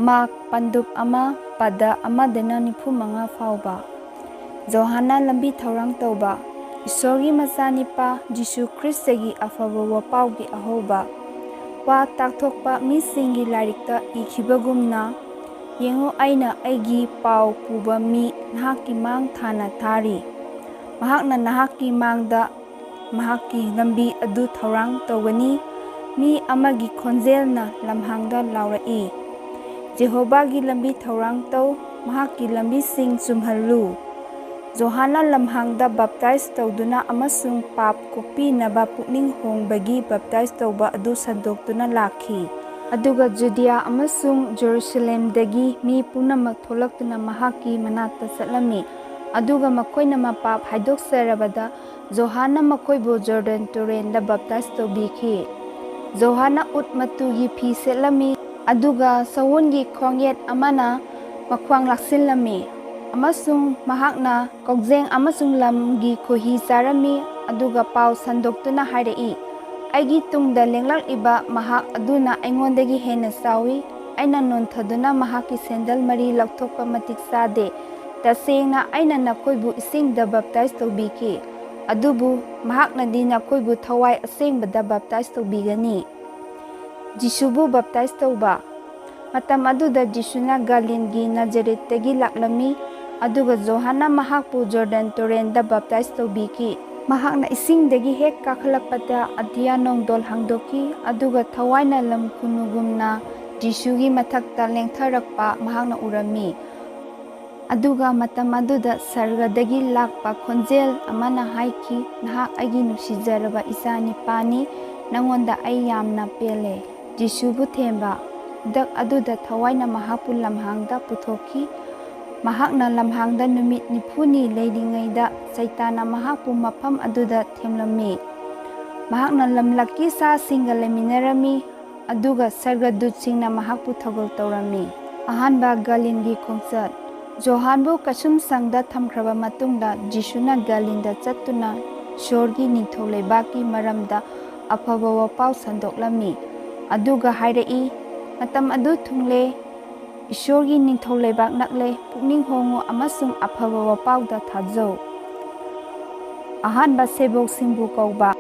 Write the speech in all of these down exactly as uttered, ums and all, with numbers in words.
Mark ꯄꯟꯗꯨꯞ ꯑꯃ, ꯄꯗ ꯑꯃꯗꯩꯅ ꯅꯤꯐꯨ ꯃꯉꯥ ꯐꯥꯎꯕ꯫ ꯖꯣꯍꯥꯟꯅ ꯂꯝꯕꯤ ꯊꯧꯔꯥꯡ ꯇꯧꯕ꯫ ꯏꯁꯣꯔꯒꯤ ꯃꯆꯥꯅꯤꯄꯥ ꯖꯤꯁꯨ ꯈ꯭ꯔꯤꯁꯇꯒꯤ ꯑꯐꯕ ꯋꯥꯄꯥꯎꯒꯤ ꯑꯍꯧꯕ꯫ ꯋꯥ ꯇꯥꯛꯊꯣꯛꯄ ꯃꯤꯁꯤꯡꯒꯤ ꯂꯥꯏꯔꯤꯛꯇ ꯏꯈꯤꯕꯒꯨꯝꯅ, "ꯌꯦꯡꯉꯨ, ꯑꯩꯅ ꯑꯩꯒꯤ ꯄꯥꯎ ꯄꯨꯕ ꯃꯤ ꯅꯍꯥꯛꯀꯤ ꯃꯥꯡ ꯊꯥꯅ ꯊꯥꯔꯤ꯫ ꯃꯍꯥꯛꯅ ꯅꯍꯥꯛꯀꯤ ꯃꯥꯡꯗ ꯃꯍꯥꯛꯀꯤ ꯂꯝꯕꯤ ꯑꯗꯨ ꯊꯧꯔꯥꯡ ꯇꯧꯒꯅꯤ"꯫ ꯃꯤ ꯑꯃꯒꯤ ꯈꯣꯟꯖꯦꯜꯅ ꯂꯝꯍꯥꯡꯗ ꯂꯥꯎꯔꯛꯏ, "ꯖꯦꯍꯣꯚꯥꯒꯤ ꯂꯝꯕꯤ ꯊꯧꯔꯥꯡ ꯇꯧ, ꯃꯍꯥꯛꯀꯤ ꯂꯝꯕꯤꯁꯤꯡ ꯆꯨꯝꯍꯜꯂꯨ"꯫ ꯖꯣꯍꯥꯟꯅ ꯂꯝꯍꯥꯡꯗ ꯕꯥꯞꯇꯥꯏꯖ ꯇꯧꯗꯨꯅ ꯑꯃꯁꯨꯡ ꯄꯥꯞ ꯀꯣꯛꯄꯤꯅꯕ ꯄꯨꯛꯅꯤꯡ ꯍꯣꯡꯕꯒꯤ ꯕꯥꯞꯇꯥꯏꯖ ꯇꯧꯕ ꯑꯗꯨ ꯁꯟꯗꯣꯛꯇꯨꯅ ꯂꯥꯛꯈꯤ꯫ ꯑꯗꯨꯒ ꯖꯨꯗꯤꯌꯥ ꯑꯃꯁꯨꯡ ꯖꯦꯔꯨꯁꯂꯦꯝꯗꯒꯤ ꯃꯤ ꯄꯨꯝꯅꯃꯛ ꯊꯣꯛꯂꯛꯇꯨꯅ ꯃꯍꯥꯛꯀꯤ ꯃꯅꯥꯛꯇ ꯆꯠꯂꯝꯃꯤ꯫ ꯑꯗꯨꯒ ꯃꯈꯣꯏꯅ ꯃꯄꯥꯞ ꯍꯥꯏꯗꯣꯛꯆꯔꯕꯗ ꯖꯣꯍꯥꯟꯅ ꯃꯈꯣꯏꯕꯨ ꯖꯣꯔꯗꯟ ꯇꯨꯔꯦꯜꯗ ꯕꯥꯞꯇꯥꯏꯖ ꯇꯧꯕꯤꯈꯤ꯫ ꯖꯣꯍꯥꯟꯅ ꯎꯠ ꯃꯇꯨꯒꯤ ꯐꯤ ꯁꯦꯠꯂꯝꯃꯤ, ꯑꯗꯨꯒ ꯁꯑꯣꯟꯒꯤ ꯈꯣꯡꯌꯦꯠ ꯑꯃꯅ ꯃꯈ꯭ꯋꯥꯡ ꯂꯥꯛꯁꯤꯜꯂꯝꯃꯤ, ꯑꯃꯁꯨꯡ ꯃꯍꯥꯛꯅ ꯀꯧꯖꯦꯡ ꯑꯃꯁꯨꯡ ꯂꯝꯒꯤ ꯈꯣꯏꯍꯤ ꯆꯥꯔꯝꯃꯤ, ꯑꯗꯨꯒ ꯄꯥꯎ ꯁꯟꯗꯣꯛꯇꯨꯅ ꯍꯥꯏꯔꯛꯏ, "ꯑꯩꯒꯤ ꯇꯨꯡꯗ ꯂꯦꯡꯂꯛꯂꯤꯕ ꯃꯍꯥꯛ ꯑꯗꯨꯅ ꯑꯩꯉꯣꯟꯗꯒꯤ ꯍꯦꯟꯅ ꯆꯥꯎꯏ꯫ ꯑꯩꯅ ꯅꯣꯟꯊꯗꯨꯅ ꯃꯍꯥꯛꯀꯤ ꯁꯦꯟꯗꯜ ꯃꯔꯤ ꯂꯧꯊꯣꯛꯄ ꯃꯇꯤꯛ ꯆꯥꯗꯦ꯫ ꯇꯁꯦꯡꯅ ꯑꯩꯅ ꯅꯈꯣꯏꯕꯨ ꯏꯁꯤꯡꯗ ꯕꯥꯞꯇꯥꯏꯖ ꯇꯧꯕꯤꯈꯤ, ꯑꯗꯨꯕꯨ ꯃꯍꯥꯛꯅꯗꯤ ꯅꯈꯣꯏꯕꯨ ꯊꯋꯥꯏ ꯑꯁꯦꯡꯕꯗ ꯕꯥꯞꯇꯥꯏꯖ ꯇꯧꯕꯤꯒꯅꯤ"꯫ ꯖꯤꯁꯨꯕꯨ ꯕꯥꯞꯇꯥꯏꯖ ꯇꯧꯕ꯫ ꯃꯇꯝ ꯑꯗꯨꯗ ꯖꯤꯁꯨꯅ ꯒꯥꯂꯤꯜꯒꯤ ꯅꯥꯖꯔꯦꯠꯇꯒꯤ ꯂꯥꯛꯂꯝꯃꯤ, ꯑꯗꯨꯒ ꯖꯣꯍꯥꯟꯅ ꯃꯍꯥꯛꯄꯨ ꯖꯣꯔꯗꯟ ꯇꯨꯔꯦꯜꯗ ꯕꯥꯞꯇꯥꯏꯖ ꯇꯧꯕꯤꯈꯤ꯫ ꯃꯍꯥꯛꯅ ꯏꯁꯤꯡꯗꯒꯤ ꯍꯦꯛ ꯀꯥꯈꯠꯂꯛꯄꯗ ꯑꯇꯤꯌꯥ ꯅꯣꯡꯗꯣꯜ ꯍꯥꯡꯗꯣꯛꯈꯤ, ꯑꯗꯨꯒ ꯊꯋꯥꯏꯅ ꯂꯝ ꯈꯨꯅꯨꯒꯨꯝꯅ ꯖꯤꯁꯨꯒꯤ ꯃꯊꯛꯇ ꯂꯦꯡꯊꯔꯛꯄ ꯃꯍꯥꯛꯅ ꯎꯔꯝꯃꯤ꯫ ꯑꯗꯨꯒ ꯃꯇꯝ ꯑꯗꯨꯗ ꯁꯔꯒꯗꯒꯤ ꯂꯥꯛꯄ ꯈꯣꯟꯖꯦꯜ ꯑꯃꯅ ꯍꯥꯏꯈꯤ, "ꯅꯍꯥꯛ ꯑꯩꯒꯤ ꯅꯨꯡꯁꯤꯖꯔꯕ ꯏꯆꯥ ꯅꯤꯄꯥꯅꯤ, ꯅꯉꯣꯟꯗ ꯑꯩ ꯌꯥꯝꯅ ꯄꯦꯜꯂꯦ"꯫ ꯖꯤꯁꯨꯕꯨ ꯊꯦꯝꯕ꯫ ꯈꯨꯗꯛ ꯑꯗꯨꯗ ꯊꯋꯥꯏꯅ ꯃꯍꯥꯛꯄꯨ ꯂꯝꯍꯥꯡꯗ ꯄꯨꯊꯣꯛꯈꯤ꯫ ꯃꯍꯥꯛꯅ ꯂꯝꯍꯥꯡꯗ ꯅꯨꯃꯤꯠ ꯅꯤꯐꯨꯅꯤ ꯂꯩꯔꯤꯉꯩꯗ ꯁꯩꯇꯥꯟꯅ ꯃꯍꯥꯛꯄꯨ ꯃꯐꯝ ꯑꯗꯨꯗ ꯊꯦꯝꯂꯝꯃꯤ꯫ ꯃꯍꯥꯛꯅ ꯂꯝꯂꯛꯀꯤ ꯁꯥꯁꯤꯡꯒ ꯂꯩꯃꯤꯟꯅꯔꯝꯃꯤ, ꯑꯗꯨꯒ ꯁꯔꯒꯗꯨꯠꯁꯤꯡꯅ ꯃꯍꯥꯛꯄꯨ ꯊꯧꯒꯜ ꯇꯧꯔꯝꯃꯤ꯫ ꯑꯍꯥꯟꯕ ꯒꯥꯂꯤꯜꯒꯤ ꯈꯣꯡꯆꯠ꯫ ꯖꯣꯍꯥꯟꯕꯨ ꯀꯩꯁꯨꯝꯁꯪꯗ ꯊꯝꯈ꯭ꯔꯕ ꯃꯇꯨꯡꯗ, ꯖꯤꯁꯨꯅ ꯒꯥꯂꯤꯜꯗ ꯆꯠꯇꯨꯅ ꯏꯁꯣꯔꯒꯤ ꯅꯤꯡꯊꯧ ꯂꯩꯕꯥꯛꯀꯤ ꯃꯔꯝꯗ ꯑꯐꯕ ꯋꯥꯄꯥꯎ ꯁꯟꯗꯣꯛꯂꯝꯃꯤ, ꯑꯗꯨꯒ ꯍꯥꯏꯔꯛꯏ, "ꯃꯇꯝ ꯑꯗꯨ ꯊꯨꯡꯂꯦ, ꯏꯁꯣꯔꯒꯤ ꯅꯤꯡꯊꯧ ꯂꯩꯕꯥꯛ ꯅꯛꯂꯦ, ꯄꯨꯛꯅꯤꯡ ꯍꯣꯡꯉꯨ ꯑꯃꯁꯨꯡ ꯑꯐꯕ ꯋꯥꯄꯥꯎꯗ ꯊꯥꯖꯧ꯫ ꯑꯍꯥꯟꯕ ꯁꯦꯕꯣꯛꯁꯤꯡꯕꯨ ꯀꯧꯕ꯫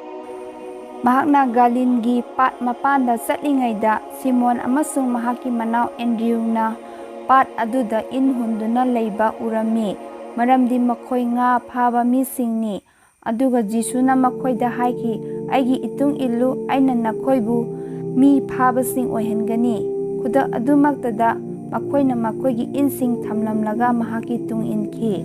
ꯃꯍꯥꯛꯅ ꯒꯥꯂꯤꯟꯒꯤ ꯄꯥꯠ ꯃꯄꯥꯟꯗ ꯆꯠꯂꯤꯉꯩꯗ, ꯁꯤꯃꯣꯟ ꯑꯃꯁꯨꯡ ꯃꯍꯥꯛꯀꯤ ꯃꯅꯥꯎ ꯑꯦꯟꯗ꯭ꯔꯤꯌꯨꯅ ꯄꯥꯠ ꯑꯗꯨꯗ ꯏꯟ ꯍꯨꯟꯗꯨꯅ ꯂꯩꯕ ꯎꯔꯝꯃꯤ, ꯃꯔꯝꯗꯤ ꯃꯈꯣꯏ ꯉꯥ ꯐꯥꯕ ꯃꯤꯁꯤꯡꯅꯤ꯫ ꯑꯗꯨꯒ ꯖꯤꯁꯨꯅ ꯃꯈꯣꯏꯗ ꯍꯥꯏꯈꯤ, "ꯑꯩꯒꯤ ꯏꯇꯨꯡ ꯏꯜꯂꯨ, ꯑꯩꯅ ꯅꯈꯣꯏꯕꯨ ꯃꯤ ꯐꯥꯕꯁꯤꯡ ꯑꯣꯏꯍꯟꯒꯅꯤ꯫" ꯈꯨꯗꯛ ꯑꯗꯨꯃꯛꯇꯗ ꯃꯈꯣꯏꯅ ꯃꯈꯣꯏꯒꯤ ꯏꯟꯁꯤꯡ ꯊꯝꯂꯝꯂꯒ ꯃꯍꯥꯛꯀꯤ ꯇꯨꯡ ꯏꯟꯈꯤ꯫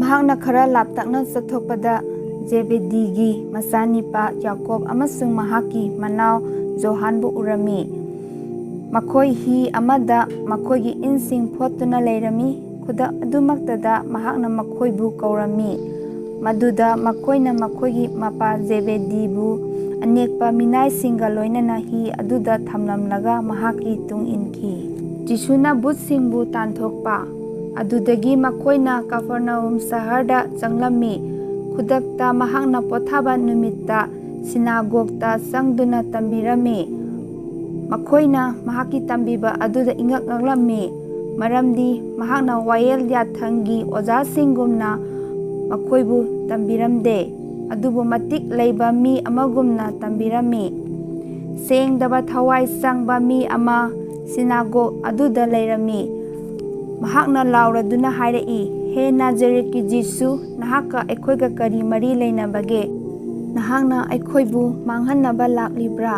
ꯃꯍꯥꯛꯅ ꯈꯔ ꯂꯥꯞꯇꯛꯅ ꯆꯠꯊꯣꯛꯄꯗ, ꯖꯦꯕꯦꯗꯤꯒꯤ ꯃꯆꯥꯅꯤꯄꯥ ꯌꯥꯀꯣꯕ ꯑꯃꯁꯨꯡ ꯃꯍꯥꯛꯀꯤ ꯃꯅꯥꯎ ꯖꯣꯍꯥꯟꯕꯨ ꯎꯔꯝꯃꯤ꯫ ꯃꯈꯣꯏ ꯍꯤ ꯑꯃꯗ ꯃꯈꯣꯏꯒꯤ ꯏꯟꯁꯤꯡ ꯐꯣꯠꯇꯨꯅ ꯂꯩꯔꯝꯃꯤ꯫ ꯈꯨꯗꯛ ꯑꯗꯨꯃꯛꯇꯗ ꯃꯍꯥꯛꯅ ꯃꯈꯣꯏꯕꯨ ꯀꯧꯔꯝꯃꯤ꯫ ꯃꯗꯨꯗ ꯃꯈꯣꯏꯅ ꯃꯈꯣꯏꯒꯤ ꯃꯄꯥ ꯖꯦꯕꯦꯗꯤꯕꯨ ꯑꯅꯦꯛꯄ ꯃꯤꯅꯥꯏꯁꯤꯡꯒ ꯂꯣꯏꯅꯅ ꯍꯤ ꯑꯗꯨꯗ ꯊꯝꯂꯝꯂꯒ ꯃꯍꯥꯛꯀꯤ ꯇꯨꯡ ꯏꯟꯈꯤ꯫ ꯖꯤꯁꯨꯅ ꯚꯨꯠꯁꯤꯡꯕꯨ ꯇꯥꯟꯊꯣꯛꯄ꯫ ꯑꯗꯨꯗꯒꯤ ꯃꯈꯣꯏꯅ ꯀꯐꯔꯅꯥꯎꯝ ꯁꯍꯔꯗ ꯆꯪꯂꯝꯃꯤ꯫ ꯈꯨꯗꯛꯇ ꯃꯍꯥꯛꯅ ꯄꯣꯊꯥꯕ ꯅꯨꯃꯤꯠꯇ ꯁꯤꯅꯥꯒꯣꯒꯇ ꯆꯪꯗꯨꯅ ꯇꯝꯕꯤꯔꯝꯃꯤ꯫ ꯃꯈꯣꯏꯅ ꯃꯍꯥꯛꯀꯤ ꯇꯝꯕꯤꯕ ꯑꯗꯨꯗ ꯏꯉꯛ ꯉꯛꯂꯝꯃꯤ, ꯃꯔꯝꯗꯤ ꯃꯍꯥꯛꯅ ꯋꯥꯌꯦꯜ ꯌꯥꯊꯪꯒꯤ ꯑꯣꯖꯥꯁꯤꯡꯒꯨꯝꯅ ꯃꯈꯣꯏꯕꯨ ꯇꯝꯕꯤꯔꯝꯗꯦ, ꯑꯗꯨꯕꯨ ꯃꯇꯤꯛ ꯂꯩꯕ ꯃꯤ ꯑꯃꯒꯨꯝꯅ ꯇꯝꯕꯤꯔꯝꯃꯤ꯫ ꯁꯦꯡꯗꯕ ꯊꯋꯥꯏ ꯆꯪꯕ ꯃꯤ ꯑꯃ ꯁꯤꯅꯥꯒꯣꯒ ꯑꯗꯨꯗ ꯂꯩꯔꯝꯃꯤ꯫ ꯃꯍꯥꯛꯅ ꯂꯥꯎꯔꯗꯨꯅ ꯍꯥꯏꯔꯛꯏ, "ꯍꯦ ꯅꯥꯖꯔꯦꯠꯀꯤ ꯖꯤꯁꯨ, ꯅꯍꯥꯛꯀ ꯑꯩꯈꯣꯏꯒ ꯀꯔꯤ ꯃꯔꯤ ꯂꯩꯅꯕꯒꯦ? ꯅꯍꯥꯛꯅ ꯑꯩꯈꯣꯏꯕꯨ ꯃꯥꯡꯍꯟꯅꯕ ꯂꯥꯛꯂꯤꯕ꯭ꯔꯥ?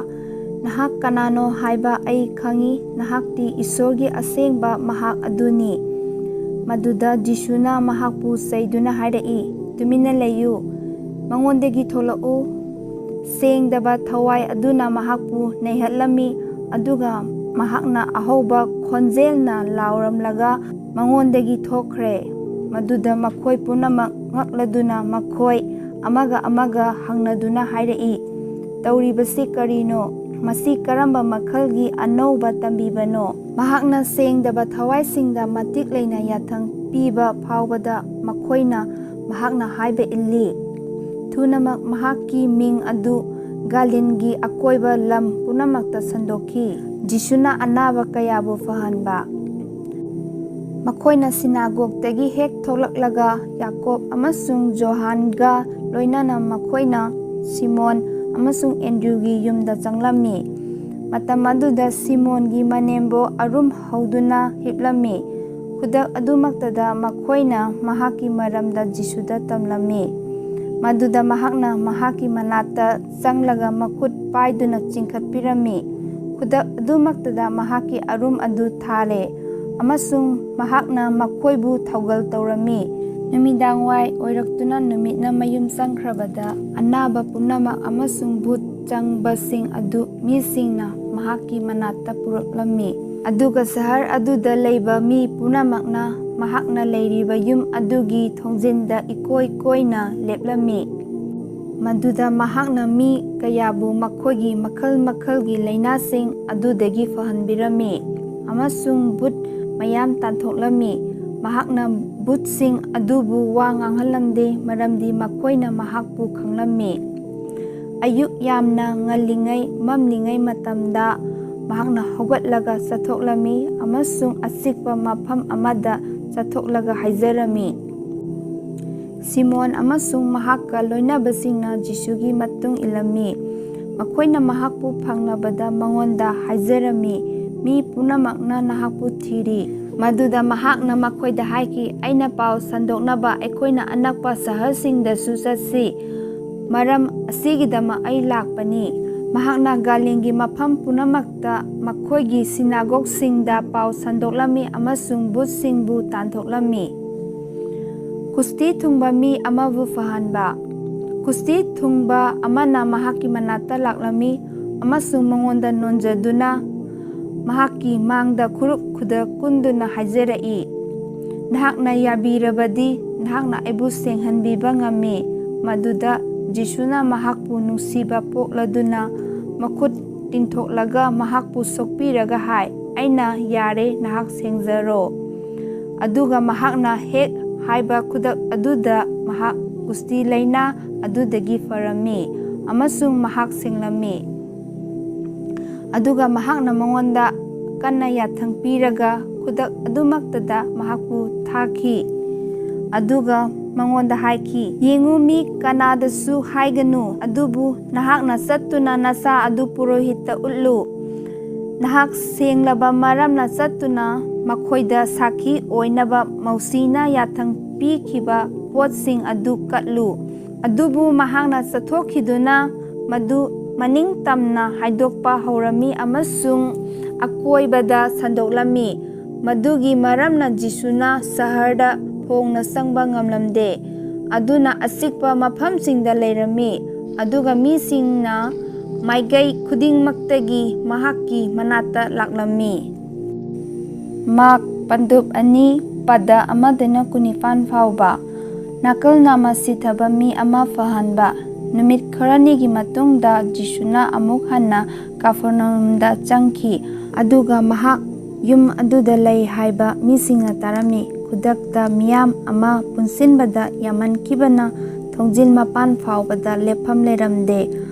ꯅꯍꯥꯛ ꯀꯅꯥꯅꯣ ꯍꯥꯏꯕ ꯑꯩ ꯈꯪꯏ, ꯅꯍꯥꯛꯇꯤ ꯏꯁꯣꯔꯒꯤ ꯑꯁꯦꯡꯕ ꯃꯍꯥꯛ ꯑꯗꯨꯅꯤ꯫" ꯃꯗꯨꯗ ꯖꯤꯁꯨꯅ ꯃꯍꯥꯛꯄꯨ ꯆꯩꯗꯨꯅ ꯍꯥꯏꯔꯛꯏ, "ꯇꯨꯃꯤꯟꯅ ꯂꯩꯌꯨ, ꯃꯉꯣꯟꯗꯒꯤ ꯊꯣꯛꯂꯛꯎ꯫" ꯁꯦꯡꯗꯕ ꯊꯋꯥꯏ ꯑꯗꯨꯅ ꯃꯍꯥꯛꯄꯨ ꯅꯩꯍꯠꯂꯝꯃꯤ, ꯑꯗꯨꯒ ꯃꯍꯥꯛꯅ ꯑꯍꯧꯕ ꯈꯣꯟꯖꯦꯜꯅ ꯂꯥꯎꯔꯝꯂꯒ ꯃꯉꯣꯟꯗꯒꯤ ꯊꯣꯛꯈ꯭ꯔꯦ꯫ ꯃꯗꯨꯗ ꯃꯈꯣꯏ ꯄꯨꯝꯅꯃꯛ ꯉꯛꯂꯗꯨꯅ ꯃꯈꯣꯏ ꯑꯃꯒ ꯑꯃꯒ ꯍꯪꯅꯗꯨꯅ ꯍꯥꯏꯔꯛꯏ, "ꯇꯧꯔꯤꯕꯁꯤ ꯀꯔꯤꯅꯣ? ꯃꯁꯤ ꯀꯔꯝꯕ ꯃꯈꯜꯒꯤ ꯑꯅꯧꯕ ꯇꯝꯕꯤꯕꯅꯣ? ꯃꯍꯥꯛꯅ ꯁꯦꯡꯗꯕ ꯊꯋꯥꯏꯁꯤꯡꯗ ꯃꯇꯤꯛ ꯂꯩꯅ ꯌꯥꯊꯪ ꯄꯤꯕ ꯐꯥꯎꯕꯗ ꯃꯈꯣꯏꯅ ꯃꯍꯥꯛꯅ ꯍꯥꯏꯕ ꯏꯜꯂꯤ꯫" ꯊꯨꯅꯃꯛ ꯃꯍꯥꯛꯀꯤ ꯃꯤꯡ ꯑꯗꯨ ꯒꯥꯂꯤꯟꯒꯤ ꯑꯀꯣꯏꯕ ꯂꯝ ꯄꯨꯝꯅꯃꯛꯇ ꯁꯟꯗꯣꯛꯈꯤ꯫ ꯖꯤꯁꯨꯅ ꯑꯅꯥꯕ ꯀꯌꯥꯕꯨ ꯐꯍꯟꯕ꯫ ꯃꯈꯣꯏꯅ ꯁꯤꯅꯥꯒꯣꯒꯇꯒꯤ ꯍꯦꯛ ꯊꯣꯛꯂꯛꯂꯒ ꯌꯥꯀꯣꯕ ꯑꯃꯁꯨꯡ ꯖꯣꯍꯥꯟꯒ ꯂꯣꯏꯅꯅ ꯃꯈꯣꯏꯅ ꯁꯤꯃꯣꯟ ꯑꯃꯁꯨꯡ ꯑꯦꯟꯗ꯭ꯔꯨꯒꯤ ꯌꯨꯝꯗ ꯆꯪꯂꯝꯃꯤ꯫ ꯃꯇꯝ ꯑꯗꯨꯗ ꯁꯤꯃꯣꯟꯒꯤ ꯃꯅꯦꯝꯕꯣ ꯑꯔꯨꯝ ꯍꯧꯗꯨꯅ ꯍꯤꯞꯂꯝꯃꯤ꯫ ꯈꯨꯗꯛ ꯑꯗꯨꯃꯛꯇꯗ ꯃꯈꯣꯏꯅ ꯃꯍꯥꯛꯀꯤ ꯃꯔꯝꯗ ꯖꯤꯁꯨꯗ ꯇꯝꯂꯝꯃꯤ꯫ ꯃꯗꯨꯗ ꯃꯍꯥꯛꯅ ꯃꯍꯥꯛꯀꯤ ꯃꯅꯥꯛꯇ ꯆꯪꯂꯒ ꯃꯈꯨꯠ ꯄꯥꯏꯗꯨꯅ ꯆꯤꯡꯈꯠꯄꯤꯔꯝꯃꯤ꯫ ꯈꯨꯗꯛ ꯑꯗꯨꯃꯛꯇꯗ ꯃꯍꯥꯛꯀꯤ ꯑꯔꯨꯝ ꯑꯗꯨ ꯊꯥꯔꯦ ꯑꯃꯁꯨꯡ ꯃꯍꯥꯛꯅ ꯃꯈꯣꯏꯕꯨ ꯊꯧꯒꯜ ꯇꯧꯔꯝꯃꯤ꯫ ꯅꯨꯃꯤꯗꯥꯡꯋꯥꯏ ꯑꯣꯏꯔꯛꯇꯨꯅ ꯅꯨꯃꯤꯠꯅ ꯃꯌꯨꯝ ꯆꯪꯈ꯭ꯔꯕꯗ ꯑꯅꯥꯕ ꯄꯨꯝꯅꯃꯛ ꯑꯃꯁꯨꯡ ꯚꯨꯠ ꯆꯪꯕꯁꯤꯡ ꯑꯗꯨ ꯃꯤꯁꯤꯡꯅ ꯃꯍꯥꯛꯀꯤ ꯃꯅꯥꯛꯇ ꯄꯨꯔꯛꯂꯝꯃꯤ꯫ ꯑꯗꯨꯒ ꯁꯍꯔ ꯑꯗꯨꯗ ꯂꯩꯕ ꯃꯤ ꯄꯨꯝꯅꯃꯛꯅ ꯃꯍꯥꯛꯅ ꯂꯩꯔꯤꯕ ꯌꯨꯝ ꯑꯗꯨꯒꯤ ꯊꯣꯡꯖꯤꯟꯗ ꯏꯀꯣꯏ ꯀꯣꯏꯅ ꯂꯦꯞꯂꯝꯃꯤ꯫ ꯃꯗꯨꯗ ꯃꯍꯥꯛꯅ ꯃꯤ ꯀꯌꯥꯕꯨ ꯃꯈꯣꯏꯒꯤ ꯃꯈꯜ ꯃꯈꯜꯒꯤ ꯂꯥꯏꯅꯥꯁꯤꯡ ꯑꯗꯨꯗꯒꯤ ꯐꯍꯟꯕꯤꯔꯝꯃꯤ ꯑꯃꯁꯨꯡ ꯚꯨꯠ ꯃꯌꯥꯝ ꯇꯥꯟꯊꯣꯛꯂꯝꯃꯤ꯫ ꯃꯍꯥꯛꯅ ꯚꯨꯠꯁꯤꯡ ꯑꯗꯨꯕꯨ ꯋꯥ ꯉꯥꯡꯍꯜꯂꯝꯗꯦ, ꯃꯔꯝꯗꯤ ꯃꯈꯣꯏꯅ ꯃꯍꯥꯛꯄꯨ ꯈꯪꯂꯝꯃꯤ꯫ ꯑꯌꯨꯛ ꯌꯥꯝꯅ ꯉꯜꯂꯤꯉꯩ ꯃꯝꯂꯤꯉꯩ ꯃꯇꯝꯗ ꯃꯍꯥꯛꯅ ꯍꯧꯒꯠꯂꯒ ꯆꯠꯊꯣꯛꯂꯝꯃꯤ ꯑꯃꯁꯨꯡ ꯑꯆꯤꯛꯄ ꯃꯐꯝ ꯑꯃꯗ ꯆꯠꯊꯣꯛꯂꯒ ꯍꯥꯏꯖꯔꯝꯃꯤ꯫ ꯁꯤꯃꯣꯟ ꯑꯃꯁꯨꯡ ꯃꯍꯥꯛꯀ ꯂꯣꯏꯅꯕꯁꯤꯡꯅ ꯖꯤꯁꯨꯒꯤ ꯃꯇꯨꯡ ꯏꯜꯂꯝꯃꯤ꯫ ꯃꯈꯣꯏꯅ ꯃꯍꯥꯛꯄꯨ ꯐꯪꯂꯕꯗ ꯃꯉꯣꯟꯗ ꯍꯥꯏꯖꯔꯝꯃꯤ, "ꯃꯤ ꯄꯨꯝꯅꯃꯛꯅ ꯅꯍꯥꯛꯄꯨ ꯊꯤꯔꯤ꯫" ꯃꯗꯨꯗ ꯃꯍꯥꯛꯅ ꯃꯈꯣꯏꯗ ꯍꯥꯏꯈꯤ, "ꯑꯩꯅ ꯄꯥꯎ ꯁꯟꯗꯣꯛꯅꯕ ꯑꯩꯈꯣꯏꯅ ꯑꯅꯛꯄ ꯁꯍꯔꯁꯤꯡꯗꯁꯨ ꯆꯠꯁꯤ꯫ ꯃꯔꯝ ꯑꯁꯤꯒꯤꯗꯃꯛ ꯑꯩ ꯂꯥꯛꯄꯅꯤ꯫" ꯃꯍꯥꯛꯅ ꯒꯥꯂꯤꯜꯒꯤ ꯃꯐꯝ ꯄꯨꯝꯅꯃꯛꯇ ꯃꯈꯣꯏꯒꯤ ꯁꯤꯅꯥꯒꯣꯒꯁꯤꯡꯗ ꯄꯥꯎ ꯁꯟꯗꯣꯛꯂꯝꯃꯤ ꯑꯃꯁꯨꯡ ꯚꯨꯠꯁꯤꯡꯕꯨ ꯇꯥꯟꯊꯣꯛꯂꯝꯃꯤ꯫ ꯀꯨꯁꯇꯤ ꯊꯨꯡꯕ ꯃꯤ ꯑꯃꯕꯨ ꯐꯍꯟꯕ꯫ ꯀꯨꯁꯇꯤ ꯊꯨꯡꯕ ꯑꯃꯅ ꯃꯍꯥꯛꯀꯤ ꯃꯅꯥꯛꯇ ꯂꯥꯛꯂꯝꯃꯤ ꯑꯃꯁꯨꯡ ꯃꯉꯣꯟꯗ ꯅꯣꯟꯖꯗꯨꯅ ꯃꯍꯥꯛꯀꯤ ꯃꯥꯡꯗ ꯈꯨꯔꯨꯞ ꯈꯨꯗꯛ ꯀꯨꯟꯗꯨꯅ ꯍꯥꯏꯖꯔꯛꯏ, "ꯅꯍꯥꯛꯅ ꯌꯥꯕꯤꯔꯕꯗꯤ ꯅꯍꯥꯛꯅ ꯑꯩꯕꯨ ꯁꯦꯡꯍꯟꯕꯤꯕ ꯉꯝꯃꯤ꯫" ꯃꯗꯨꯗ ꯖꯤꯁꯨꯅ ꯃꯍꯥꯛꯄꯨ ꯅꯨꯡꯁꯤꯕ ꯄꯣꯛꯂꯗꯨꯅ ꯃꯈꯨꯠ ꯇꯤꯡꯊꯣꯛꯂꯒ ꯃꯍꯥꯛꯄꯨ ꯁꯣꯛꯄꯤꯔꯒ ꯍꯥꯏ, "ꯑꯩꯅ ꯌꯥꯔꯦ, ꯅꯍꯥꯛ ꯁꯦꯡꯖꯔꯣ꯫" ꯑꯗꯨꯒ ꯃꯍꯥꯛꯅ ꯍꯦꯛ ꯍꯥꯏꯕ ꯈꯨꯗꯛ ꯑꯗꯨꯗ ꯃꯍꯥꯛ ꯀꯨꯁꯇꯤ ꯂꯥꯏꯅꯥ ꯑꯗꯨꯗꯒꯤ ꯐꯔꯝꯃꯤ ꯑꯃꯁꯨꯡ ꯃꯍꯥꯛ ꯁꯦꯡꯂꯝꯃꯤ꯫ ꯑꯗꯨꯒ ꯃꯍꯥꯛꯅ ꯃꯉꯣꯟꯗ ꯀꯟꯅ ꯌꯥꯊꯪ ꯄꯤꯔꯒ ꯈꯨꯗꯛ ꯑꯗꯨꯃꯛꯇꯗ ꯃꯍꯥꯛꯄꯨ ꯊꯥꯈꯤ꯫ ꯑꯗꯨꯒ ꯃꯉꯣꯟꯗ ꯍꯥꯏꯈꯤ, "ꯌꯦꯡꯉꯨ, ꯃꯤ ꯀꯅꯥꯗꯁꯨ ꯍꯥꯏꯒꯅꯨ, ꯑꯗꯨꯕꯨ ꯅꯍꯥꯛꯅ ꯆꯠꯇꯨꯅ ꯅꯆꯥ ꯑꯗꯨ ꯄꯨꯔꯣꯍꯤꯠꯇ ꯎꯠꯂꯨ꯫ ꯅꯍꯥꯛ ꯁꯦꯡꯂꯕ ꯃꯔꯝꯅ ꯆꯠꯇꯨꯅ ꯃꯈꯣꯏꯗ ꯁꯥꯈꯤ ꯑꯣꯏꯅꯕ ꯃꯧꯁꯤꯅ ꯌꯥꯊꯪ ꯄꯤꯈꯤꯕ ꯄꯣꯠꯁꯤꯡ ꯑꯗꯨ ꯀꯠꯂꯨ"꯫ ꯑꯗꯨꯕꯨ ꯃꯍꯥꯛꯅ ꯆꯠꯊꯣꯛꯈꯤꯗꯨꯅ ꯃꯗꯨ ꯃꯅꯤꯡ ꯇꯝꯅ ꯍꯥꯏꯗꯣꯛꯄ ꯍꯧꯔꯝꯃꯤ ꯑꯃꯁꯨꯡ ꯑꯀꯣꯏꯕꯗ ꯁꯟꯗꯣꯛꯂꯝꯃꯤ꯫ ꯃꯗꯨꯒꯤ ꯃꯔꯝꯅ ꯖꯤꯁꯨꯅ ꯁꯍꯔꯗ ꯐꯣꯡꯅ ꯆꯪꯕ ꯉꯝꯂꯝꯗꯦ꯫ ꯑꯗꯨꯅ ꯑꯆꯤꯛꯄ ꯃꯐꯝꯁꯤꯡꯗ ꯂꯩꯔꯝꯃꯤ꯫ ꯑꯗꯨꯒ ꯃꯤꯁꯤꯡꯅ ꯃꯥꯏꯀꯩ ꯈꯨꯗꯤꯡꯃꯛꯇꯒꯤ ꯃꯍꯥꯛꯀꯤ ꯃꯅꯥꯛꯇ ꯂꯥꯛꯂꯝꯃꯤ꯫ ꯃꯥꯔꯛ ꯄꯟꯗꯨꯞ ꯑꯅꯤ, ꯄꯗ ꯑꯃꯗꯩꯅ ꯀꯨꯟꯅꯤꯄꯥꯟ ꯐꯥꯎꯕ꯫ ꯅꯥꯀꯜ ꯅꯥꯃ ꯁꯤꯊꯕ ꯃꯤ ꯑꯃ ꯐꯍꯟꯕ꯫ ꯅꯨꯃꯤꯠ ꯈꯔꯅꯤꯒꯤ ꯃꯇꯨꯡꯗ ꯖꯤꯁꯨꯅ ꯑꯃꯨꯛ ꯍꯟꯅ ꯀꯥꯐꯔꯅꯥꯎꯝꯗ ꯆꯪꯈꯤ꯫ ꯑꯗꯨꯒ ꯃꯍꯥꯛ ꯌꯨꯝ ꯑꯗꯨꯗ ꯂꯩ ꯍꯥꯏꯕ ꯃꯤꯁꯤꯡꯅ ꯇꯥꯔꯝꯃꯤ꯫ ꯈꯨꯗꯛꯇ ꯃꯤꯌꯥꯝ ꯑꯃ ꯄꯨꯟꯁꯤꯟꯕꯗ ꯌꯥꯝꯃꯟꯈꯤꯕꯅ ꯊꯣꯡꯖꯤꯜ ꯃꯄꯥꯟ ꯐꯥꯎꯕꯗ ꯂꯦꯞꯐꯝ ꯂꯩꯔꯝꯗꯦ꯫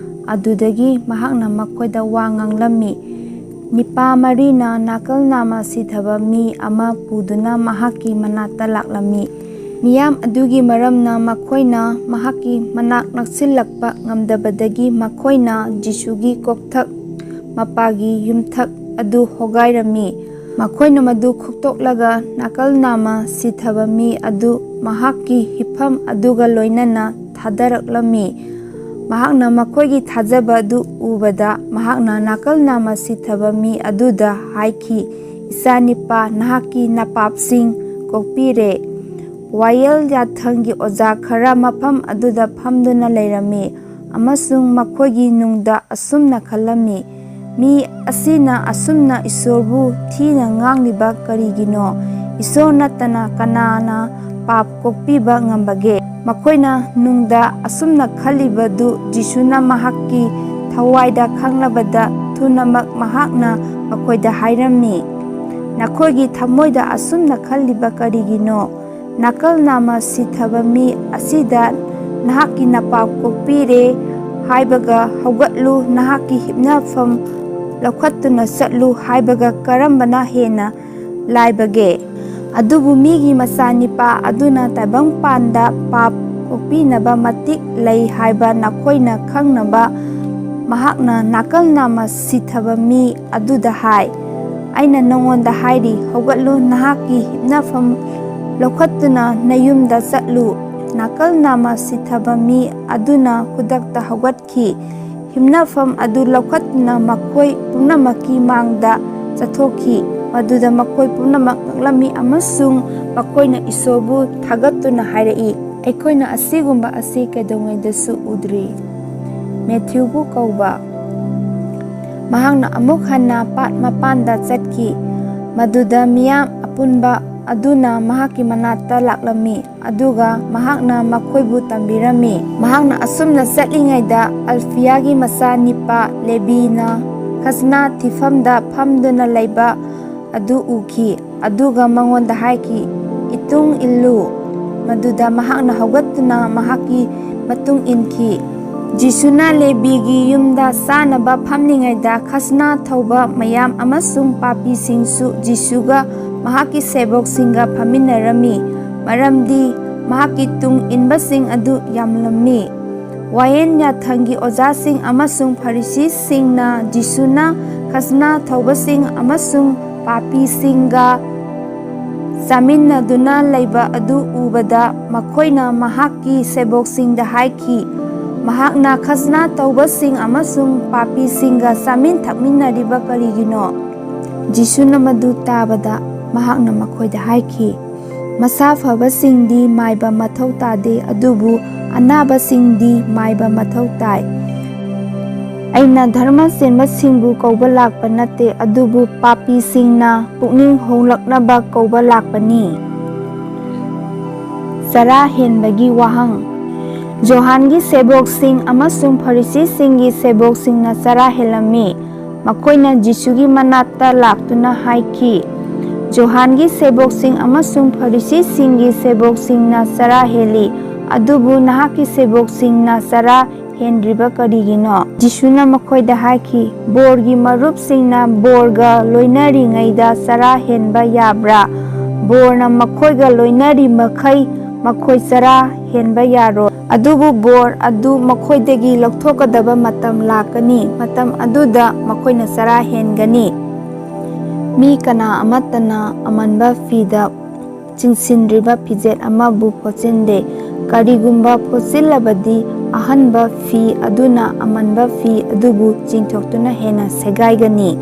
ꯑꯗꯨꯗꯒꯤ ꯃꯍꯥꯛꯅ ꯃꯈꯣꯏꯗ ꯋꯥ ꯉꯥꯡꯂꯝꯃꯤ꯫ ꯅꯤꯄꯥ ꯃꯔꯤꯅ ꯅꯥꯀꯜ ꯅꯥꯃ ꯁꯤꯊꯕ ꯃꯤ ꯑꯃ ꯄꯨꯗꯨꯅ ꯃꯍꯥꯛꯀꯤ ꯃꯅꯥꯛꯇ ꯂꯥꯛꯂꯝꯃꯤ꯫ ꯃꯤꯌꯥꯝ ꯑꯗꯨꯒꯤ ꯃꯔꯝꯅ ꯃꯈꯣꯏꯅ ꯃꯍꯥꯛꯀꯤ ꯃꯅꯥꯛ ꯅꯛꯁꯤꯜꯂꯛꯄ ꯉꯝꯗꯕꯗꯒꯤ ꯃꯈꯣꯏꯅ ꯖꯤꯁꯨꯒꯤ ꯀꯣꯛꯊꯛ ꯃꯄꯥꯒꯤ ꯌꯨꯝꯊꯛ ꯑꯗꯨ ꯍꯣꯒꯥꯏꯔꯝꯃꯤ꯫ ꯃꯈꯣꯏꯅ ꯃꯗꯨ ꯈꯣꯛꯇꯣꯛꯂꯒ ꯅꯥꯀꯜ ꯅꯥꯃ ꯁꯤꯊꯕ ꯃꯤ ꯑꯗꯨ ꯃꯍꯥꯛꯀꯤ ꯍꯤꯞꯐꯝ ꯑꯗꯨꯒ ꯂꯣꯏꯅꯅ ꯊꯥꯗꯔꯛꯂꯝꯃꯤ꯫ ꯃꯍꯥꯛꯅ ꯃꯈꯣꯏꯒꯤ ꯊꯥꯖꯕ ꯑꯗꯨ ꯎꯕꯗ ꯃꯍꯥꯛꯅ ꯅꯥꯀꯜ ꯅꯥꯃ ꯁꯤꯊꯕ ꯃꯤ ꯑꯗꯨꯗ ꯍꯥꯏꯈꯤ, "ꯏꯆꯥꯅꯤꯄꯥ, ꯅꯍꯥꯛꯀꯤ ꯅꯄꯥꯞꯁꯤꯡ ꯀꯣꯛꯄꯤꯔꯦ꯫" ꯋꯥꯌꯦꯜ ꯌꯥꯊꯪꯒꯤ ꯑꯣꯖꯥ ꯈꯔ ꯃꯐꯝ ꯑꯗꯨꯗ ꯐꯝꯗꯨꯅ ꯂꯩꯔꯝꯃꯤ ꯑꯃꯁꯨꯡ ꯃꯈꯣꯏꯒꯤ ꯅꯨꯡꯗ ꯑꯁꯨꯝꯅ ꯈꯜꯂꯝꯃꯤ, "ꯃꯤ ꯑꯁꯤꯅ ꯑꯁꯨꯝꯅ ꯏꯁꯣꯔꯕꯨ ꯊꯤꯅ ꯉꯥꯡꯂꯤꯕ ꯀꯔꯤꯒꯤꯅꯣ? ꯏꯁꯣꯔ ꯅꯠꯇꯅ ꯀꯅꯥꯅ ꯄꯥꯞ ꯀꯣꯛꯄꯤꯕ ꯉꯝꯕꯒꯦ?" ꯃꯈꯣꯏꯅ ꯅꯨꯡꯗ ꯑꯁꯨꯝꯅ ꯈꯜꯂꯤꯕꯗꯨ ꯖꯤꯁꯨꯅ ꯃꯍꯥꯛꯀꯤ ꯊꯋꯥꯏꯗ ꯈꯪꯂꯕꯗ ꯊꯨꯅꯃꯛ ꯃꯍꯥꯛꯅ ꯃꯈꯣꯏꯗ ꯍꯥꯏꯔꯝꯃꯤ, "ꯅꯈꯣꯏꯒꯤ ꯊꯃꯣꯏꯗ ꯑꯁꯨꯝꯅ ꯈꯜꯂꯤꯕ ꯀꯔꯤꯒꯤꯅꯣ? ꯅꯥꯀꯜ ꯅꯥꯃ ꯁꯤꯊꯕ ꯃꯤ ꯑꯁꯤꯗ ꯅꯍꯥꯛꯀꯤ ꯅꯄꯥꯞ ꯀꯣꯛꯄꯤꯔꯦ ꯍꯥꯏꯕꯒ ꯍꯧꯒꯠꯂꯨ, ꯅꯍꯥꯛꯀꯤ ꯍꯤꯞꯅꯐꯝ ꯂꯧꯈꯠꯇꯨꯅ ꯆꯠꯂꯨ ꯍꯥꯏꯕꯒ ꯀꯔꯝꯕꯅ ꯍꯦꯟꯅ ꯂꯥꯏꯕꯒꯦ? ꯑꯗꯨꯕꯨ ꯃꯤꯒꯤ ꯃꯆꯥꯅꯤꯄꯥ ꯑꯗꯨꯅ ꯇꯥꯏꯕꯪꯄꯥꯟꯗ ꯄꯥꯞ ꯀꯣꯛꯄꯤꯅꯕ ꯃꯇꯤꯛ ꯂꯩ ꯍꯥꯏꯕ ꯅꯈꯣꯏꯅ ꯈꯪꯅꯕ ꯃꯍꯥꯛꯅ ꯅꯥꯀꯜ ꯅꯥꯝꯃ ꯁꯤꯊꯕ ꯃꯤ ꯑꯗꯨꯗ ꯍꯥꯏ, "ꯑꯩꯅ ꯅꯉꯣꯟꯗ ꯍꯥꯏꯔꯤ, ꯍꯧꯒꯠꯂꯨ, ꯅꯍꯥꯛꯀꯤ ꯍꯤꯞꯅꯐꯝ ꯂꯧꯈꯠꯇꯨꯅ ꯅꯌꯨꯝꯗ ꯆꯠꯂꯨ"꯫ ꯅꯥꯀꯜ ꯅꯥꯝꯃ ꯁꯤꯊꯕ ꯃꯤ ꯑꯗꯨꯅ ꯈꯨꯗꯛꯇ ꯍꯧꯒꯠꯈꯤ꯫ ꯍꯤꯞꯅꯐꯝ ꯑꯗꯨ ꯂꯧꯈꯠꯇꯨꯅ ꯃꯈꯣꯏ ꯄꯨꯝꯅꯃꯛꯀꯤ ꯃꯥꯡꯗ ꯆꯠꯊꯣꯛꯈꯤ꯫ ꯃꯗꯨꯗ ꯃꯈꯣꯏ ꯄꯨꯝꯅꯃꯛ ꯉꯛꯂꯝꯃꯤ ꯑꯃꯁꯨꯡ ꯃꯈꯣꯏꯅ ꯏꯁꯣꯔꯕꯨ ꯊꯥꯒꯠꯇꯨꯅ ꯍꯥꯏꯔꯛꯏ, "ꯑꯩꯈꯣꯏꯅ ꯑꯁꯤꯒꯨꯝꯕ ꯑꯁꯤ ꯀꯩꯗꯧꯉꯩꯗꯁꯨ ꯎꯗ꯭ꯔꯤ"꯫ ꯃꯦꯊ꯭ꯌꯨꯕꯨ ꯀꯧꯕ꯫ ꯃꯍꯥꯛꯅ ꯑꯃꯨꯛ ꯍꯟꯅ ꯄꯥꯠ ꯃꯄꯥꯟꯗ ꯆꯠꯈꯤ꯫ ꯃꯗꯨꯗ ꯃꯤꯌꯥꯝ ꯑꯄꯨꯟꯕ ꯑꯗꯨꯅ ꯃꯍꯥꯛꯀꯤ ꯃꯅꯥꯛꯇ ꯂꯥꯛꯂꯝꯃꯤ, ꯑꯗꯨꯒ ꯃꯍꯥꯛꯅ ꯃꯈꯣꯏꯕꯨ ꯇꯝꯕꯤꯔꯝꯃꯤ꯫ ꯃꯍꯥꯛꯅ ꯑꯁꯨꯝꯅ ꯆꯠꯂꯤꯉꯩꯗ ꯑꯜꯐꯤꯌꯥꯒꯤ ꯃꯆꯥ ꯅꯤꯄꯥ ꯂꯦꯕꯤꯅ ꯈꯖꯅꯥ ꯊꯤꯐꯝꯗ ꯐꯝꯗꯨꯅ ꯂꯩꯕ ꯑꯗꯨ ꯎꯈꯤ, ꯑꯗꯨꯒ ꯃꯉꯣꯟꯗ ꯍꯥꯏꯈꯤ, "ꯏꯇꯨꯡ ꯏꯜꯂꯨ"꯫ ꯃꯗꯨꯗ ꯃꯍꯥꯛꯅ ꯍꯧꯒꯠꯇꯨꯅ ꯃꯍꯥꯛꯀꯤ ꯃꯇꯨꯡ ꯏꯟꯈꯤ꯫ ꯖꯤꯁꯨꯅ ꯂꯦꯕꯤꯒꯤ ꯌꯨꯝꯗ ꯆꯥꯅꯕ ꯐꯝꯂꯤꯉꯩꯗ ꯈꯖꯅꯥ ꯊꯧꯕ ꯃꯌꯥꯝ ꯑꯃꯁꯨꯡ ꯄꯥꯄꯤꯁꯤꯡꯁꯨ ꯖꯤꯁꯨꯒ ꯃꯍꯥꯛꯀꯤ ꯁꯦꯕꯣꯛꯁꯤꯡꯒ ꯐꯝꯃꯤꯟꯅꯔꯝꯃꯤ, ꯃꯔꯝꯗꯤ ꯃꯍꯥꯛꯀꯤ ꯇꯨꯡ ꯏꯟꯕꯁꯤꯡ ꯑꯗꯨ ꯌꯥꯝꯂꯝꯃꯤ꯫ ꯋꯥꯌꯦꯟ ꯌꯥꯊꯪꯒꯤ ꯑꯣꯖꯥꯁꯤꯡ ꯑꯃꯁꯨꯡ ꯐꯔꯤꯁꯤꯁꯤꯡꯅ ꯖꯤꯁꯨꯅ ꯈꯖꯅꯥ ꯊꯧꯕꯁꯤꯡ ꯑꯃꯁꯨꯡ ꯄꯥꯄꯤꯁꯤꯡꯒ ꯆꯥꯃꯤꯟꯅꯗꯨꯅ ꯂꯩꯕ ꯑꯗꯨ ꯎꯕꯗ, ꯃꯈꯣꯏꯅ ꯃꯍꯥꯛꯀꯤ ꯁꯦꯕꯣꯛꯁꯤꯡꯗ ꯍꯥꯏꯈꯤ, "ꯃꯍꯥꯛꯅ ꯈꯖꯅꯥ ꯊꯧꯕꯁꯤꯡ ꯑꯃꯁꯨꯡ ꯄꯥꯄꯤꯁꯤꯡꯒ ꯆꯥꯃꯤꯟ ꯊꯛꯃꯤꯟꯅꯔꯤꯕ ꯀꯔꯤꯒꯤꯅꯣ?" ꯖꯤꯁꯨꯅ ꯃꯗꯨ ꯇꯥꯕꯗ, ꯃꯍꯥꯛꯅ ꯃꯈꯣꯏꯗ ꯍꯥꯏꯈꯤ, "ꯃꯁꯥ ꯐꯕꯁꯤꯡꯗꯤ ꯃꯥꯏꯕ ꯃꯊꯧ ꯇꯥꯗꯦ, ꯑꯗꯨꯕꯨ ꯑꯅꯥꯕꯁꯤꯡꯗꯤ ꯃꯥꯏꯕ ꯃꯊꯧ ꯇꯥꯏ꯫ ꯑꯩꯅ ꯙꯔꯃ ꯆꯦꯟꯕꯁꯤꯡꯕꯨ ꯀꯧꯕ ꯂꯥꯛꯄ ꯅꯠꯇꯦ, ꯑꯗꯨꯕꯨ ꯄꯥꯄꯤꯁꯤꯡꯅ ꯄꯨꯛꯅꯤꯡ ꯍꯣꯡꯂꯛꯅꯕ ꯀꯧꯕ ꯂꯥꯛꯄꯅꯤ"꯫ ꯆꯔꯥ ꯍꯦꯟꯕꯒꯤ ꯋꯥꯍꯪ꯫ ꯖꯣꯍꯥꯟꯒꯤ ꯁꯦꯕꯣꯛꯁꯤꯡ ꯑꯃꯁꯨꯡ ꯐꯔꯤꯁꯤꯁꯤꯡꯒꯤ ꯁꯦꯕꯣꯛꯁꯤꯡꯅ ꯆꯔꯥ ꯍꯦꯜꯂꯝꯃꯤ꯫ ꯃꯈꯣꯏꯅ ꯖꯤꯁꯨꯒꯤ ꯃꯅꯥꯛꯇ ꯂꯥꯛꯇꯨꯅ ꯍꯥꯏꯈꯤ, "ꯖꯣꯍꯥꯟꯒꯤ ꯁꯦꯕꯣꯛꯁꯤꯡ ꯑꯃꯁꯨꯡ ꯐꯔꯤꯁꯤꯁꯤꯡꯒꯤ ꯁꯦꯕꯣꯛꯁꯤꯡꯅ ꯆꯔꯥ ꯍꯦꯜꯂꯤ, ꯑꯗꯨꯕꯨ ꯅꯍꯥꯛꯀꯤ ꯁꯦꯕꯣꯛꯁꯤꯡꯅ ꯆꯔꯥ ꯍꯦꯟꯗ꯭ꯔꯤꯕ ꯀꯔꯤꯒꯤꯅꯣ? ꯖꯤꯁꯨꯅ ꯃꯈꯣꯏꯗ ꯍꯥꯏꯈꯤ, "ꯕꯣꯔꯒꯤ ꯃꯔꯨꯞꯁꯤꯡꯅ ꯕꯣꯔꯒ ꯂꯣꯏꯅꯔꯤꯉꯩꯗ ꯆꯔꯥ ꯍꯦꯟꯕ ꯌꯥꯕ꯭ꯔꯥ? ꯕꯣꯔꯅ ꯃꯈꯣꯏꯒ ꯂꯣꯏꯅꯔꯤ ꯃꯈꯩ ꯃꯈꯣꯏ ꯆꯔꯥ ꯍꯦꯟꯕ ꯌꯥꯔꯣꯏ꯫ ꯑꯗꯨꯕꯨ ꯕꯣꯔ ꯑꯗꯨ ꯃꯈꯣꯏꯗꯒꯤ ꯂꯧꯊꯣꯛꯀꯗꯕ ꯃꯇꯝ ꯂꯥꯛꯀꯅꯤ, ꯃꯇꯝ ꯑꯗꯨꯗ ꯃꯈꯣꯏꯅ ꯆꯔꯥ ꯍꯦꯟꯒꯅꯤ꯫ ꯃꯤ ꯀꯅꯥ ꯑꯃꯠꯇꯅ ꯑꯃꯟꯕ ꯐꯤꯗ ꯆꯤꯡꯁꯤꯟꯗ꯭ꯔꯤꯕ ꯐꯤꯖꯦꯠ ꯑꯃꯕꯨ ꯐꯣꯠꯆꯤꯟꯗꯦ꯫ ꯀꯔꯤꯒꯨꯝꯕ ꯐꯣꯠꯆꯤꯜꯂꯕꯗꯤ, ꯑꯍꯟꯕ ꯐꯤ ꯑꯗꯨꯅ ꯑꯃꯟꯕ ꯐꯤ ꯑꯗꯨꯕꯨ ꯆꯤꯡꯊꯣꯛꯇꯨꯅ ꯍꯦꯟꯅ ꯁꯦꯒꯥꯏꯒꯅꯤ꯫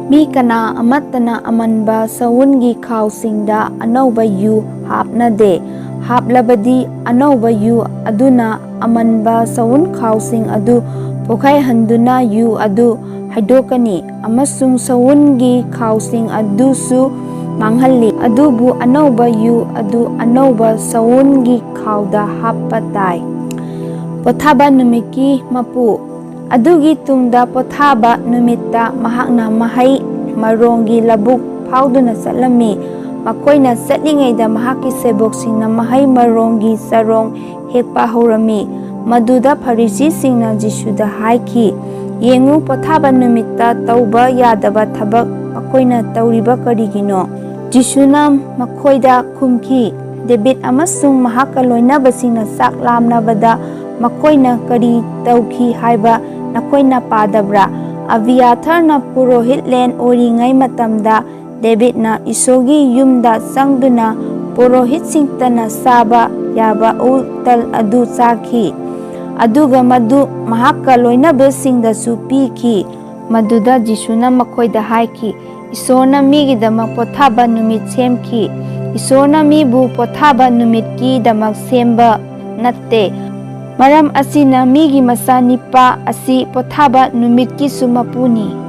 ꯃꯤ ꯀꯅꯥ ꯑꯃꯠꯇꯅ ꯑꯃꯟꯕ ꯁꯎꯟꯒꯤ ꯈꯥꯎꯁꯤꯡꯗ ꯑꯅꯧꯕ ꯌꯨ ꯍꯥꯞꯅꯗꯦ꯫ ꯍꯥꯞꯂꯕꯗꯤ, ꯑꯅꯧꯕ ꯌꯨ ꯑꯗꯨꯅ ꯑꯃꯟꯕ ꯁꯎꯟ ꯈꯥꯎꯁꯤꯡ ꯑꯗꯨ ꯄꯣꯈꯥꯏꯍꯟꯗꯨꯅ ꯌꯨ ꯑꯗꯨ ꯍꯩꯗꯣꯛꯀꯅꯤ, ꯑꯃꯁꯨꯡ ꯁꯎꯟꯒꯤ ꯈꯥꯎꯁꯤꯡ ꯑꯗꯨꯁꯨ ꯃꯥꯡꯍꯜꯂꯤ꯫ ꯑꯗꯨꯕꯨ ꯑꯅꯧꯕ ꯌꯨ ꯑꯗꯨ ꯑꯅꯧꯕ ꯁꯎꯟꯒꯤ ꯈꯥꯎꯗ ꯍꯥꯞꯄ ꯇꯥꯏ꯫" ꯄꯣꯊꯥꯕ ꯅꯨꯃꯤꯠꯀꯤ ꯃꯄꯨ꯫ ꯑꯗꯨꯒꯤ ꯇꯨꯡꯗ ꯄꯣꯊꯥꯕ ꯅꯨꯃꯤꯠꯇ ꯃꯍꯥꯛꯅ ꯃꯍꯩ ꯃꯔꯣꯡꯒꯤ ꯂꯧꯕꯨꯛ ꯐꯥꯎꯗꯨꯅ ꯆꯠꯂꯝꯃꯤ꯫ ꯃꯈꯣꯏꯅ ꯆꯠꯂꯤꯉꯩꯗ ꯃꯍꯥꯛꯀꯤ ꯁꯦꯕꯣꯛꯁꯤꯡꯅ ꯃꯍꯩ ꯃꯔꯣꯡꯒꯤ ꯆꯔꯣꯡ ꯍꯦꯛꯄ ꯍꯧꯔꯝꯃꯤ꯫ ꯃꯗꯨꯗ ꯐꯔꯤꯁꯤꯁꯤꯡꯅ ꯖꯤꯁꯨꯗ ꯍꯥꯏꯈꯤ, "ꯌꯦꯡꯉꯨ, ꯄꯣꯊꯥꯕ ꯅꯨꯃꯤꯠꯇ ꯇꯧꯕ ꯌꯥꯗꯕ ꯊꯕꯛ ꯃꯈꯣꯏꯅ ꯇꯧꯔꯤꯕ ꯀꯔꯤꯒꯤꯅꯣ?" ꯖꯤꯁꯨꯅ ꯃꯈꯣꯏꯗ ꯈꯨꯝꯈꯤ, "ꯗꯦꯕꯤꯠ ꯑꯃꯁꯨꯡ ꯃꯍꯥꯛꯀ ꯂꯣꯏꯅꯕꯁꯤꯡꯅ ꯆꯥꯛ ꯂꯥꯝꯅꯕꯗ ꯃꯈꯣꯏꯅ ꯀꯔꯤ ꯇꯧꯈꯤ ꯍꯥꯏꯕ ꯅꯈꯣꯏꯅ ꯄꯥꯗꯕ꯭ꯔꯥ? ꯑꯕꯤꯌꯥꯊꯔꯅ ꯄꯨꯔꯣꯍꯤꯠꯂꯦꯟ ꯑꯣꯏꯔꯤꯉꯩ ꯃꯇꯝꯗ ꯗꯦꯕꯤꯠꯅ ꯏꯁꯣꯔꯒꯤ ꯌꯨꯝꯗ ꯆꯪꯗꯨꯅ ꯄꯨꯔꯣꯍꯤꯠꯁꯤꯡꯇꯅ ꯆꯥꯕ ꯌꯥꯕ ꯎꯇꯜ ꯑꯗꯨ ꯆꯥꯈꯤ, ꯑꯗꯨꯒ ꯃꯗꯨ ꯃꯍꯥꯛꯀ ꯂꯣꯏꯅꯕꯁꯤꯡꯗꯁꯨ ꯄꯤꯈꯤ꯫" ꯃꯗꯨꯗ ꯖꯤꯁꯨꯅ ꯃꯈꯣꯏꯗ ꯍꯥꯏꯈꯤ, "ꯏꯁꯣꯔꯅ ꯃꯤꯒꯤꯗꯃꯛ ꯄꯣꯊꯥꯕ ꯅꯨꯃꯤꯠ ꯁꯦꯝꯈꯤ꯫ ꯏꯁꯣꯔꯅ ꯃꯤꯕꯨ ꯄꯣꯊꯥꯕ ꯅꯨꯃꯤꯠꯀꯤꯗꯃꯛ ꯁꯦꯝꯕ ꯅꯠꯇꯦ꯫ ꯃꯔꯝ ꯑꯁꯤꯅ ꯃꯤꯒꯤ ꯃꯆꯥꯅꯤꯄꯥ ꯑꯁꯤ ꯄꯣꯊꯥꯕ ꯅꯨꯃꯤꯠꯀꯤꯁꯨ ꯃꯄꯨꯅꯤ꯫"